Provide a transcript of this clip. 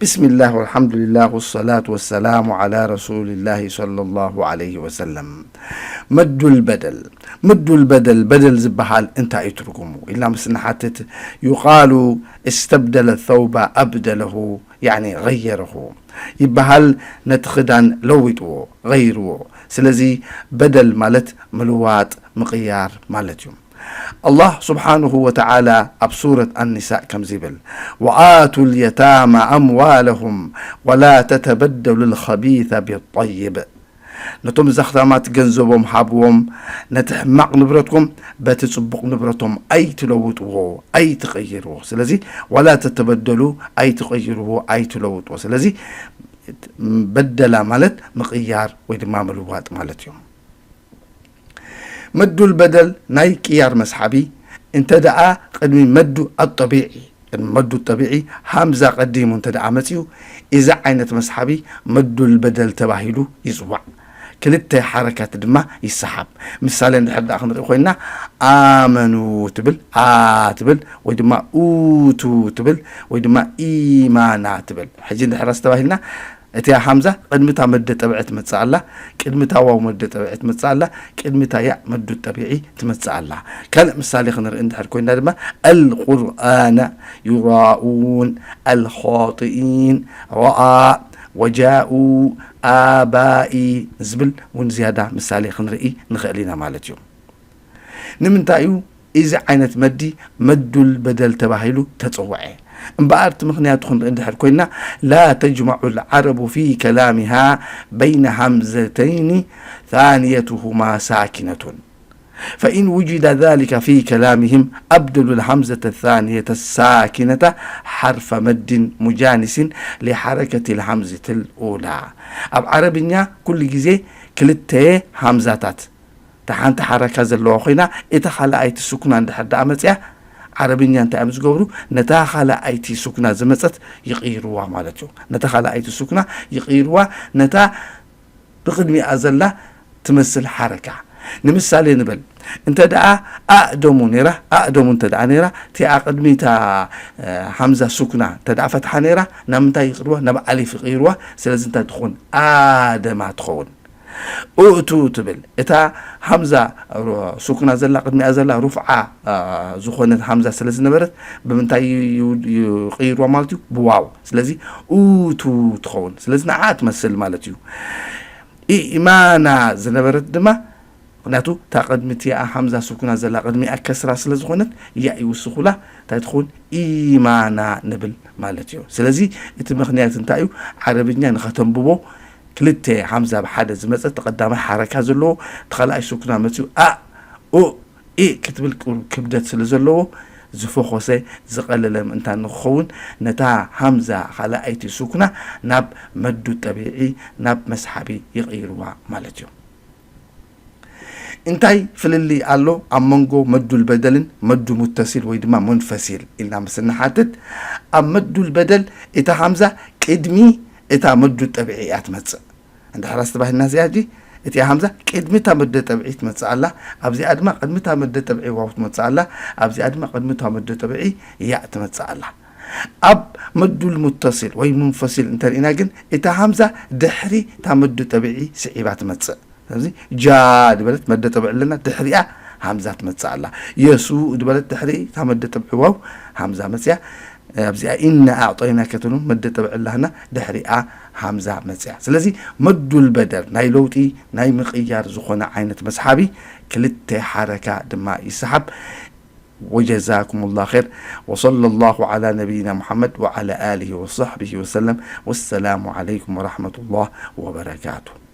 ብስሚላህ ወልሓምዱሊላህ ወሰላቱ ወሰላሙ ዓላ ረሱሊላህ ሰለላሁ ዓለይሂ ወሰለም። መዱል በደል። መዱል በደል፣ በደል ዝበሃል እንታይ እዩ ትርጉሙ ኢልና ምስ ንሓትት፣ ዩቃሉ እስተብደለ ሰውባ ኣብደለሁ፣ ያዕኒ ገየረሁ ይበሃል። ነቲ ክዳን ለዊጥዎ፣ ገይርዎ። ስለዚ በደል ማለት ምልዋጥ፣ ምቕያር ማለት እዩ። ኣላህ ስብሓንሁ ወተዓላ ኣብ ሱረት ኣኒሳእ ከምዚ ይብል፣ ወኣቱ ልየታማ ኣምዋለሁም ወላ ተተበደሉ ልኸቢተ ብጠይብ። ነቶም ዘኽታማት ገንዘቦም ሃብዎም፣ ነቲ ሕማቕ ንብረትኩም በቲ ጽቡቕ ንብረቶም ኣይትለውጥዎ፣ ኣይትቐይርዎ። ስለዚ ወላ ተተበደሉ፣ ኣይትቐይርዎ፣ ኣይትለውጥዎ። ስለዚ በደላ ማለት ምቕያር ወይ ድማ ምልዋጥ ማለት እዩ። መዱል በደል ናይ ቅያር መስሓቢ እንተ ደኣ ቅድሚ መዱ ኣጠቢዒ፣ ቅድሚ መዱ ጠቢዒ ሃምዛ ቀዲሙ እንተ ደኣ መጺኡ፣ እዚ ዓይነት መስሓቢ መዱል በደል ተባሂሉ ይጽዋዕ። ክልተ ሓረካት ድማ ይሰሓብ። ምሳሌ እንድሕር ደኣ ክንርኢ ኮይንና፣ ኣመኑ ትብል፣ ኣ ትብል፣ ወይ ድማ ኡቱ ትብል፣ ወይ ድማ ኢማና ትብል። ሕጂ እንድሕር ኣስተባሂልና፣ እቲኣ ሃምዛ ቅድሚ እታ መደ ጠብዒ ትመጽእ ኣላ፣ ቅድሚ እታ ዋው መደ ጠብዒ ትመጽእ ኣላ፣ ቅድሚ እታ ያእ መዱ ጠቢዒ ትመጽእ ኣላ። ካልእ ምሳሌ ክንርኢ እንድሕር ኮይንና ድማ፣ ኣልቁርኣነ ዩራኡን ኣልኻጢኢን ረኣ ወጃኡ ኣባኢ ዝብል እውን ዝያዳ ምሳሌ ክንርኢ ንኽእል ኢና ማለት እዩ። ንምንታይ እዩ እዚ ዓይነት መዲ መዱል በደል ተባሂሉ ተጸውዐ? እምበኣር እቲ ምኽንያቱ ክንርኢ እንድሕር ኮይንና፣ ላ ተጅመዑ ልዓረቡ ፊ ከላሚሃ በይነ ሃምዘተይኒ ثانيتهما ساكنة، فإن وجد ذلك في كلامهم أبدلوا الهمزة الثانية الساكنة حرف مد مجانس لحركة الهمزة الأولى። ኣብ ዓረብኛ ኩሉ ግዜ ክልተ ሃምዛታት፣ እታ ሓንቲ ሓረካ ዘለዋ ኮይና፣ እታ ካልኣይቲ ስኩና እንድሕር ደኣ መጽያ፣ ዓረብኛ እንታይ እዮም ዝገብሩ? ነታ ካልኣይቲ ስኩና ዝመጸት ይቕይርዋ ማለት እዩ። ነታ ካልኣይቲ ስኩና ይቕይርዋ፣ ነታ ብቕድሚኣ ዘላ ትመስል ሓረካ። ንምሳሌ ንበል፣ እንተ ደኣ ኣእደሙ ነይራ፣ ኣእደሙ እንተ ደኣ ነይራ፣ እቲኣ ቅድሚታ፣ እ፣ ሃምዛ ስኩና እንተ ደኣ ፈትሓ ነይራ፣ ናብ ምንታይ ይቕይርዋ? ናብ ኣሊፍ ይቕይርዋ። ስለዚ እንታይ ትኸውን? ኣደማ ትኸውን። ኡእቱ ትብል። እታ ሃምዛ ሩ-፣ ሱክና ዘላ፣ ቅድሚኣ ዘላ ሩፍዓ፣ አ፣ ዝኾነት ሃምዛ ስለ ዝነበረት፣ ብምንታይ ዩ-፣ ዩ-፣ ይቕይርዋ ማለት እዩ? ብዋው። ስለዚ ኡቱ ትኸውን። ስለዚ ንዓ ትመስል ማለት እዩ። ኢማና ዝነበረት ድማ፣ ምኽንያቱ እታ ቅድሚ እቲኣ ሃምዛ ሱክና ዘላ ቅድሚኣ ከስራ ስለ ዝኾነት፣ ያእ ይውስኹላ፣ እንታይ ትኸውን? ኢማና ንብል ማለት እዩ። ስለዚ እቲ ምኽንያት እንታይ እዩ? ዓረብኛ ንኸተንብቦ ክልተ ሃምዛ ብሓደ ዝመጸ፣ እቲ ቀዳማይ ሓረካ ዘለዎ፣ እቲ ካልኣይ ሱክና መጺኡ፣ ኣ፣ ኡ፣ ኢ ክትብል ቁሩብ ክብደት ስለ ዘለዎ፣ ዝፈኾሰ፣ ዝቐለለ ምእንታን ንኽኸውን፣ ነታ ሃምዛ ካልኣይቲ ሱክና ናብ መዱ ጠቢዒ፣ ናብ መስሓቢ ይቕይርዋ ማለት እዩ። እንታይ ፍልልይ ኣሎ ኣብ መንጎ መዱል በደልን መዱ ሙተሲል ወይ ድማ ሙንፈሲል ኢልና ምስ እንሓትት፣ ኣብ መዱል በደል እታ ሃምዛ ቅድሚ እታ መዱ ጠቢዒ እያ ትመጽእ። እንድሕር ኣስተባሂልና እዚኣ ሕጂ፣ እቲኣ ሃምዛ ቅድሚ እታ መደ ጠብዒ ትመጽእ ኣላ፣ ኣብዚኣ ድማ ቅድሚ እታ መደ ጠብዒ ዋው ትመጽእ ኣላ፣ ኣብዚኣ ድማ ቅድሚ እታ መደ ጠብዒ ያእ ትመጽእ ኣላ። ኣብ መዱል ሙተሲል ወይ ሙንፈሲል እንተርኢና ግን፣ እታ ሃምዛ ድሕሪ እታ መዱ ጠብዒ ስዒባ ትመጽእ። ስለዚ ጃ ዝበለት መደ ጠብዒ ኣለና፣ ድሕሪኣ ሃምዛ ትመጽእ ኣላ። የሱእ ዝበለት ድሕሪ እታ መደ ጠብዒ ዋው ሃምዛ መጽያ። ኣብዚኣ ኢና ኣዕጠይናከ ትብሉ መደ ጠብዒ ኣላህና፣ ድሕሪኣ ሃምዛ መጽያ። ስለዚ መዱል በደል ናይ ለውጢ፣ ናይ ምቕያር ዝኾነ ዓይነት መስሓቢ ክልተ ሓረካ ድማ ይሰሓብ። وجزاكم الله خير، وصلى الله على نبينا محمد وعلى آله وصحبه وسلم، والسلام عليكم ورحمة الله وبركاته.